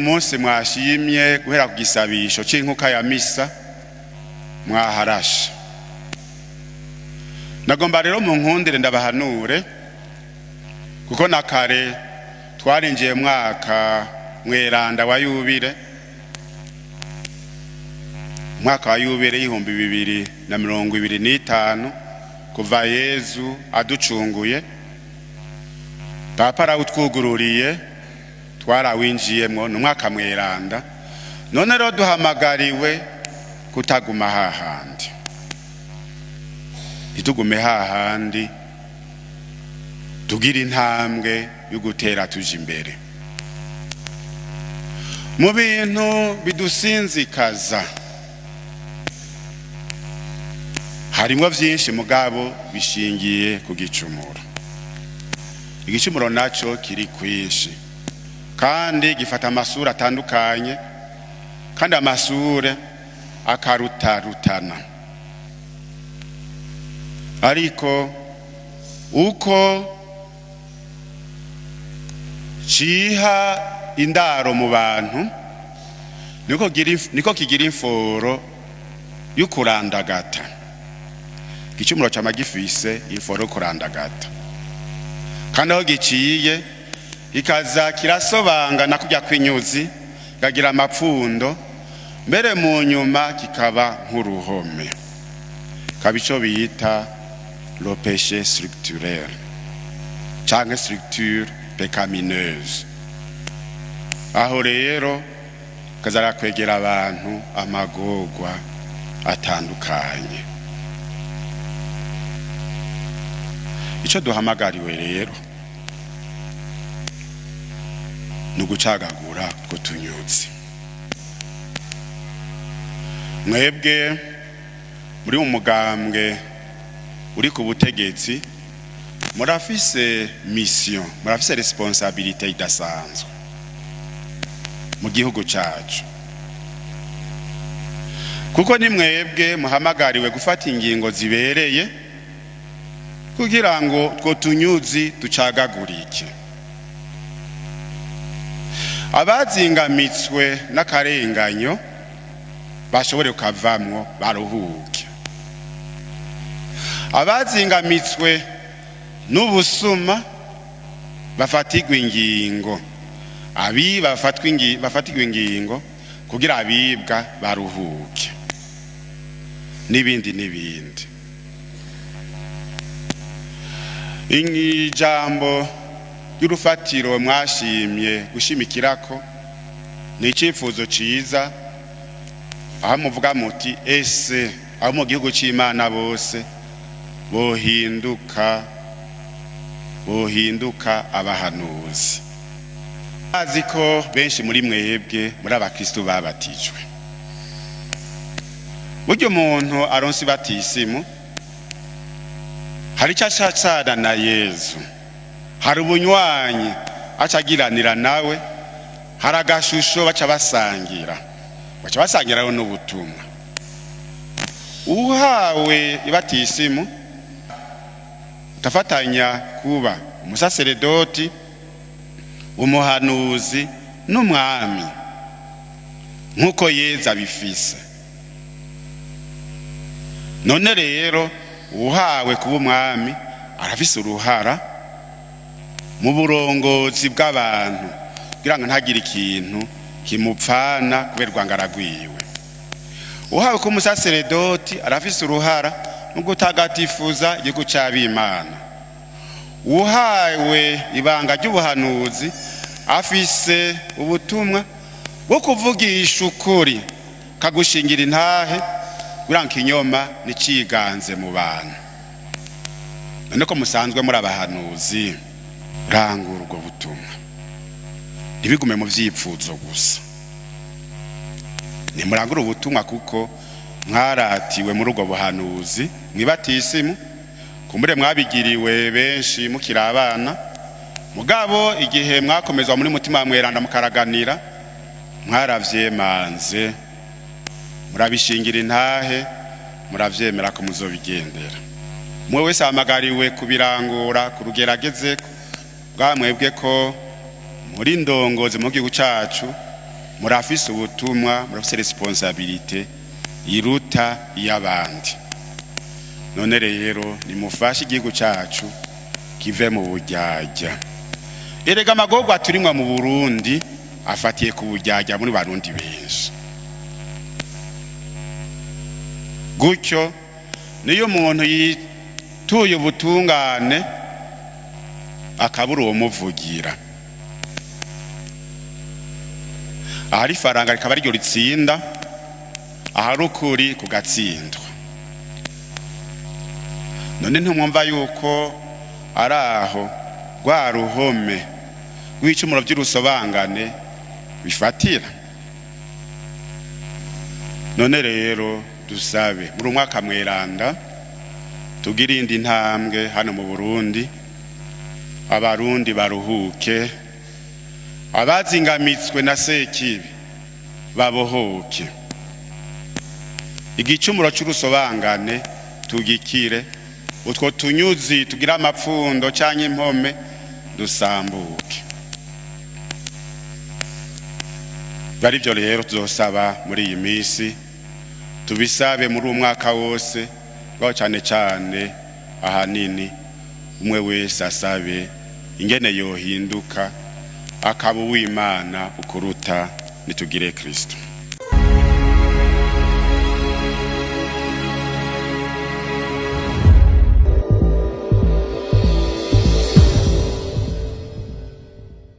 Munsi mwashimye guhera ku gisabisho c'inkuka ya misa mwaharashe. Nagomba rero mu nkundire ndabahanure, kuko na kare twarinjiye mwaka mweranda wa yubile, umwaka wa yubile y'2025 kuva Yezu aducunguye. Papa arawutwugururiye, twarawinjiyemwo, ni umwaka mweranda. None rero duhamagariwe kutaguma hahandi, ntitugume hahandi, tugira intambwe yo gutera tuja imbere. Mu bintu bidusinzikaza harimwo vyinshi, mugabo bishingiye ku gicumuro. Igicumuro naco kiri kwinshi kandi gifata amasura atandukanye, kandi amasure akarutarutana. Ariko uko ciha indaro mu bantu, niko kigira imforo y'ukurandagata. Igicumuro cama gifise imforo yo kurandagata, kandi aho giciye kikaza kirasobangana kurya kw'inyuzi, kagira amapfundo, mbere mu nyuma kikaba nk'uruhome, kaba ico bita le péché structurel canke structure pécamineuse. Aho rero kazara kwegera abantu amagorwa atandukanye. Ico duhamagariwe rero ni ugucagagura utwo tunyuzi. Mwebwe muri mu mugambwe uri ku butegetsi, murafise mission, murafise responsabilité idasanzwe mu gihugu cacu, kuko ni mwebwe muhamagariwe gufata ingingo zibereye kugira ngo two tunyuzi ducagagurike. Abazingamitswe n'akarenganyo bashobore kukavamwo baruhuke, abazingamitswe n'ubusuma bafatirwe ingingo, abiba bafatirwe ingingo kugira abibwa baruhuke, n'ibindi n'ibindi. Ijambo ry'urufatiro mwashimye gushimikirako ni icifuzo ciza, aho muvuga muti: ese aho mu gihugu c'Imana bose bohinduka abahanuzi? Azi ko benshi muri mwebwe muri abakristo babatijwe. Burya umuntu aronse batisimu, hari icyo ashasana na Yezu, hari ubunywanyi acagiranira nawe, hari agashusho baca basangira, baca basangirayo n'ubutumwa. Uhawe ibatisimu utafatanya kuba umusaseredoti, umuhanuzi n'umwami, nk'uko Yezu abifise. None rero uhawe kuba umwami arafise uruhara mu burongozi bw'abantu, kugira ngo ntagire ikintu kimupfana kubera urwangara rwiwe. Uhawe kuba umusaseredoti arafise uruhara mu gutagatifuza igihugu c'abimana. Uhawe ibanga ry'ubuhanuzi afise ubutumwa bwo kuvugisha ukuri, kagushingira intahe kugira ngo ikinyoma niciganze mu bantu. None ko musanzwe muri abahanuzi, rangura ubwo butumwa, ntibigume mu vyipfuzo gusa. Nimurangure ubutumwa, kuko mwaratiwe muri ubwo buhanuzi mwibatisimu. Kumbure mwabigiriwe benshi mukiri abana, mugabo igihe mwakomezwa muri mutima mweranda mukaraganira, mwaravyemanze, murabishingira intahe, muravyemera ko muzobigendera. Mwe wese ahamagariwe kubirangura ku rugero agezeko. Bwa mwebwe ko muri ndongozi mu gihugu cacu, Murafise ubutumwa, murafise responsabilité iruta iy'abandi. None rero nimufashe igihugu cacu kive mu buryarya. Erega amagorwa turimwa mu Burundi afatiye ku buryarya muri Barundi benshi. Gutyo niyo umuntu yituye ubutungane akabura uwo muvugira, ahari ifaranga rikaba ariryo ritsinda, ahari ukuri kugatsindwa. None ntimwumva yuko ari aho rwa ruhome rw'ibicumuro by'urusobangane bifatira? None rero dusabe muri umwaka mweranda tugire indi ntambwe hano mu Burundi, Abarundi baruhuke, abazingamitswe na Sekibi babohoke, igicumuro c'urusobangane tugikire, utwo tunyuzi tugira amapfundo canke impome dusambuke. Bari byo rero tuzosaba muri iyi minsi, tubisabe muri uwo mwaka wose, baho cyane cyane ahanini umwe wese asabe ingene yohinduka akaba uw'Imana ukuruta. Nitugire Kristo.